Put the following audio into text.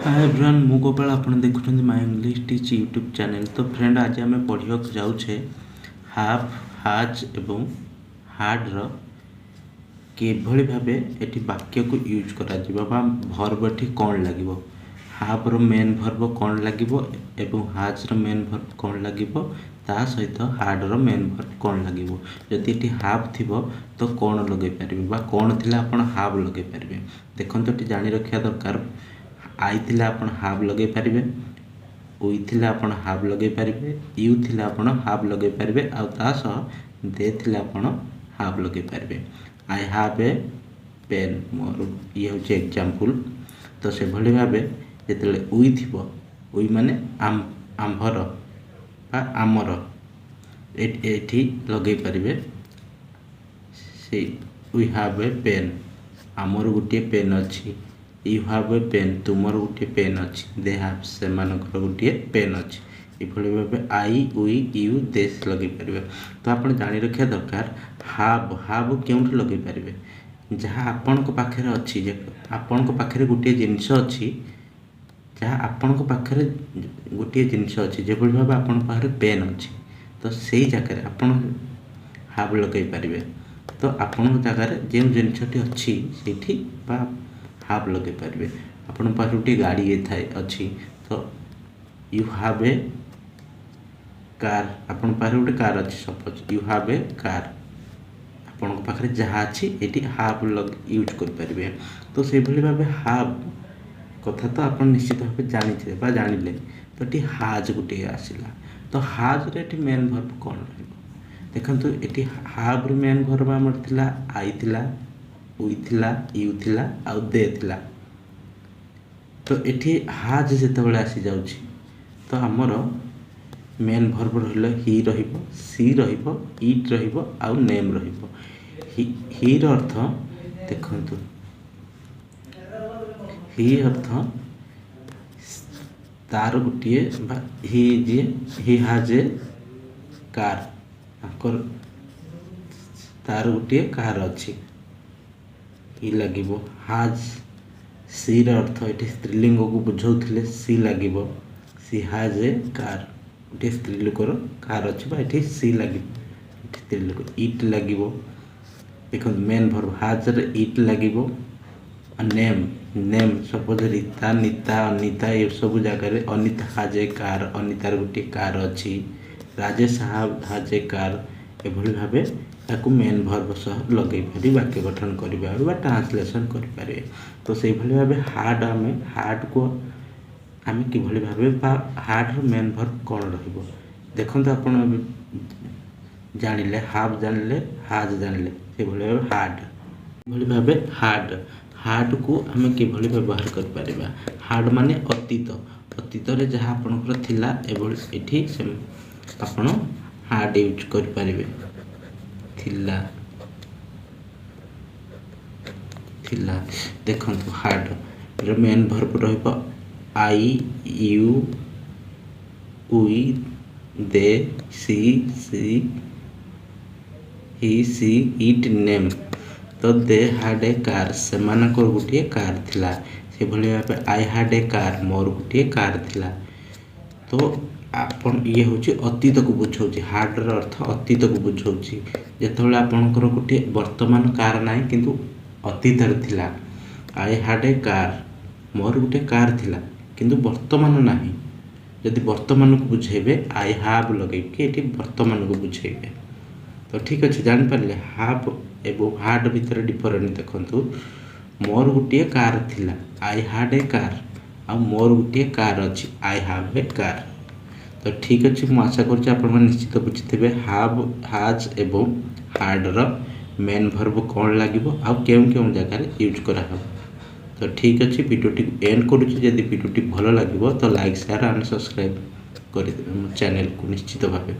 ହାଏ everyone, ମୁଁ ଗୋପାଳ। ଆପଣ ଦେଖୁଛନ୍ତି ମାଇ ଇଂଲିଶ ଟିଚ୍ ୟୁଟ୍ୟୁବ୍ ଚ୍ୟାନେଲ୍। ତ ଫ୍ରେଣ୍ଡ, ଆଜି ଆମେ ପଢ଼ିବାକୁ ଯାଉଛେ have, ହାଜ୍ ଏବଂ ହାଡ୍ର କିଭଳି ଭାବେ ଏଠି ବାକ୍ୟକୁ ୟୁଜ୍ କରାଯିବ ବା ଭର୍ବ ଏଠି କ'ଣ ଲାଗିବ, ହାଭ୍ର ମେନ୍ ଭର୍ବ କ'ଣ ଲାଗିବ ଏବଂ ହାଜ୍ର ମେନ୍ ଭର୍ବ କ'ଣ ଲାଗିବ, ତା ସହିତ ହାଡ୍ର ମେନ୍ ଭର୍ବ କ'ଣ ଲାଗିବ। ଯଦି ଏଠି have ଥିବ ତ କ'ଣ ଲଗାଇ ପାରିବେ ବା କ'ଣ ଥିଲେ ଆପଣ have ଲଗାଇ ପାରିବେ। ଦେଖନ୍ତୁ, ଏଠି ଜାଣି ରଖିବା ଦରକାର, I ଥିଲେ ଆପଣ have ଲଗାଇ ପାରିବେ, we ଥିଲେ ଆପଣ have ଲଗାଇ ପାରିବେ, you ଥିଲେ ଆପଣ have ଲଗାଇ ପାରିବେ, ଆଉ ତା ସହ ଦେ ଥିଲେ ଆପଣ have ଲଗାଇ ପାରିବେ। I have a pen, ମୋର ଇଏ ହେଉଛି ଏକ୍ଜାମ୍ପଲ୍। ତ ସେଭଳି ଭାବେ ଯେତେବେଳେ we ଥିବ, we ମାନେ ଆମ୍ଭର ବା ଆମର, ଏଠି ଲଗାଇ ପାରିବେ। ସେଇ we have a pen, ଆମର ଗୋଟିଏ ପେନ୍ ଅଛି। You have a pen, ତୁମର ଗୋଟିଏ ପେନ୍ ଅଛି। ଦେ have, ସେମାନଙ୍କର ଗୋଟିଏ ପେନ୍ ଅଛି। ଏଭଳି ଭାବେ I, we, you, ଦେ ଲଗାଇ ପାରିବେ। ତ ଆପଣ ଜାଣି ରଖିବା ଦରକାର, have କେଉଁଠି ଲଗାଇ ପାରିବେ। ଯାହା ଆପଣଙ୍କ ପାଖରେ ଅଛି, ଯେ ଆପଣଙ୍କ ପାଖରେ ଗୋଟିଏ ଜିନିଷ ଅଛି, ଯାହା ଆପଣଙ୍କ ପାଖରେ ଗୋଟିଏ ଜିନିଷ ଅଛି, ଯେଭଳି ଭାବେ ଆପଣଙ୍କ ପାଖରେ ପେନ୍ ଅଛି, ତ ସେଇ ଜାଗାରେ ଆପଣ have ଲଗାଇ ପାରିବେ। ତ ଆପଣଙ୍କ ଜାଗାରେ ଯେଉଁ ଜିନିଷଟି ଅଛି ସେଇଠି ବା have ଲଗାଇ ପାରିବେ। ଆପଣଙ୍କ ପାଖରେ ଗୋଟିଏ ଗାଡ଼ି ଥାଏ ଅଛି, ତ you have a car। ଆପଣଙ୍କ ପାଖରେ ଗୋଟେ କାର୍ ଅଛି, suppose you have a car। ଆପଣଙ୍କ ପାଖରେ ଯାହା ଅଛି ଏଠି have use କରିପାରିବେ। ତ ସେଇଭଳି ଭାବେ have କଥା ତ ଆପଣ ନିଶ୍ଚିତ ଭାବେ ଜାଣିଥିବେ ବା ଜାଣିଲେ। ତ ଏଠି ହାଜ୍ ଗୋଟିଏ ଆସିଲା, ତ ହାଜ୍ରେ ଏଠି ମେନ୍ ଭର୍ବ କ'ଣ ରହିବ? ଦେଖନ୍ତୁ, ଏଠି ହାଭ୍ର ମେନ୍ ଭର୍ବ ଆମର ଥିଲା I ଥିଲା, we ଥିଲା, you ଥିଲା ଆଉ ଦେ ଥିଲା। ତ ଏଠି ହାଜ୍ ଯେତେବେଳେ ଆସିଯାଉଛି, ତ ଆମର ମେନ୍ ଭର୍ବ ରହିଲା ହି ରହିବ, ସି ରହିବ, ଇଟ୍ ରହିବ ଆଉ ନେମ୍ ରହିବ। ହିର ଅର୍ଥ ଦେଖନ୍ତୁ, ହି ଅର୍ଥ ତାର ଗୋଟିଏ ବା ହି ଯିଏ, he has a car, ତାଙ୍କର ତାର ଗୋଟିଏ କାର୍ ଅଛି, ହି ଲାଗିବ। ହାଜ୍, ସିର ଅର୍ଥ ଏଠି ସ୍ତ୍ରୀଲିଙ୍ଗକୁ ବୁଝାଉଥିଲେ ସି ଲାଗିବ। She has a car, ଗୋଟିଏ ସ୍ତ୍ରୀ ଲୋକର କାର୍ ଅଛି ବା ଏଠି ସି ଲାଗିବ, ଏଠି ସ୍ତ୍ରୀ ଲୋକ। ଇଟ୍ ଲାଗିବ। ଦେଖନ୍ତୁ, ମେନ୍ ଭର୍ବ ହାଜ୍ରେ ଇଟ୍ ଲାଗିବ। ନେମ୍, ନେମ୍ ସପୋଜ ରୀତା, ନିତା, ଅନିତା, ଏସବୁ ଜାଗାରେ Anita has a car, ଅନିତାର ଗୋଟିଏ କାର୍ ଅଛି। Rajesh has a car। ଏଭଳି ଭାବେ ତାକୁ ମେନ୍ ଭର୍ବ ସହ ଲଗାଇ ପାରି ବାକ୍ୟ ଗଠନ କରିପାରିବେ ବା ଟ୍ରାନ୍ସଲେସନ୍ କରିପାରିବେ। ତ ସେଇଭଳି ଭାବେ ହାଡ୍, ଆମେ ହାଡ୍କୁ ଆମେ କିଭଳି ଭାବେ ବା ହାଡ୍ର ମେନ୍ ଭର୍ବ କ'ଣ ରହିବ? ଦେଖନ୍ତୁ, ଆପଣ ଜାଣିଲେ have ଜାଣିଲେ, ହାଜ୍ ଜାଣିଲେ, ସେଇଭଳି ଭାବେ ହାଡ୍, ଏଭଳି ଭାବେ ହାଡ୍କୁ ଆମେ କିଭଳି ବ୍ୟବହାର କରିପାରିବା? ହାଡ୍ ମାନେ ଅତୀତ, ଅତୀତରେ ଯାହା ଆପଣଙ୍କର ଥିଲା, ଏଭଳି ଏଠି ସେ ଆପଣ ହାଡ୍ ୟୁଜ୍ କରିପାରିବେ। ଥିଲା, ଥିଲା। ଦେଖନ୍ତୁ, ହାଡ୍ର ମେନ୍ ଭର୍ବ ରହିବ I, you, we, they, she, he, she, it, name। ତ they had a car, ସେମାନଙ୍କର ଗୋଟିଏ କାର୍ ଥିଲା। ସେଭଳି ଭାବେ I had a car, ମୋର ଗୋଟିଏ କାର୍ ଥିଲା। ତ ଆପଣ ଇଏ ହେଉଛି ଅତୀତକୁ ବୁଝାଉଛି। ହାଡ୍ର ଅର୍ଥ ଅତୀତକୁ ବୁଝାଉଛି, ଯେତେବେଳେ ଆପଣଙ୍କର ଗୋଟିଏ ବର୍ତ୍ତମାନ କାର୍ ନାହିଁ କିନ୍ତୁ ଅତୀତରେ ଥିଲା। I had a car, ମୋର ଗୋଟିଏ କାର୍ ଥିଲା କିନ୍ତୁ ବର୍ତ୍ତମାନ ନାହିଁ। ଯଦି ବର୍ତ୍ତମାନକୁ ବୁଝେଇବେ, I have ଲଗେଇକି ଏଠି ବର୍ତ୍ତମାନକୁ ବୁଝେଇବେ। ତ ଠିକ୍ ଅଛି, ଜାଣିପାରିଲେ have ଏବଂ ହାଡ୍ ଭିତରେ ଡିଫରେଣ୍ଟ। ଦେଖନ୍ତୁ, ମୋର ଗୋଟିଏ କାର୍ ଥିଲା, I had a car, ଆଉ ମୋର ଗୋଟିଏ କାର୍ ଅଛି, I have a car। ତ ଠିକ୍ ଅଛି, ମୁଁ ଆଶା କରୁଛି ଆପଣମାନେ ନିଶ୍ଚିତ ବୁଝିଥିବେ have, ହାଜ୍ ଏବଂ ହାଡ୍ର ମେନ୍ ଭର୍ବ କ'ଣ ଲାଗିବ ଆଉ କେଉଁ କେଉଁ ଜାଗାରେ ୟୁଜ୍ କରାହେବ। ତ ଠିକ୍ ଅଛି, ଭିଡ଼ିଓଟିକୁ ଏଣ୍ଡ କରୁଛି। ଯଦି ଭିଡ଼ିଓଟି ଭଲ ଲାଗିବ ତ ଲାଇକ୍, ସେୟାର ଆଣ୍ଡ ସବସ୍କ୍ରାଇବ୍ କରିଦେବେ ମୋ ଚ୍ୟାନେଲକୁ ନିଶ୍ଚିତ ଭାବେ।